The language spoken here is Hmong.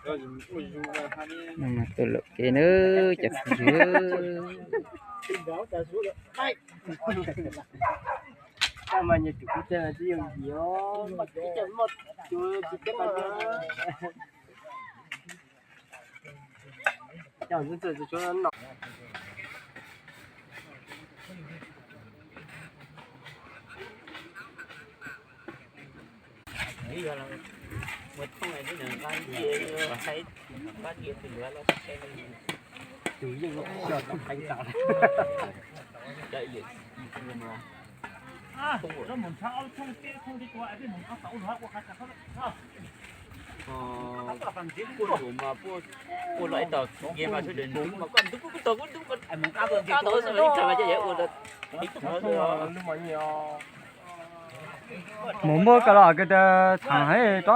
Tuaj lawm kev nawb cov phooj ywg. Mus muab ko los ko tas thaam hab to.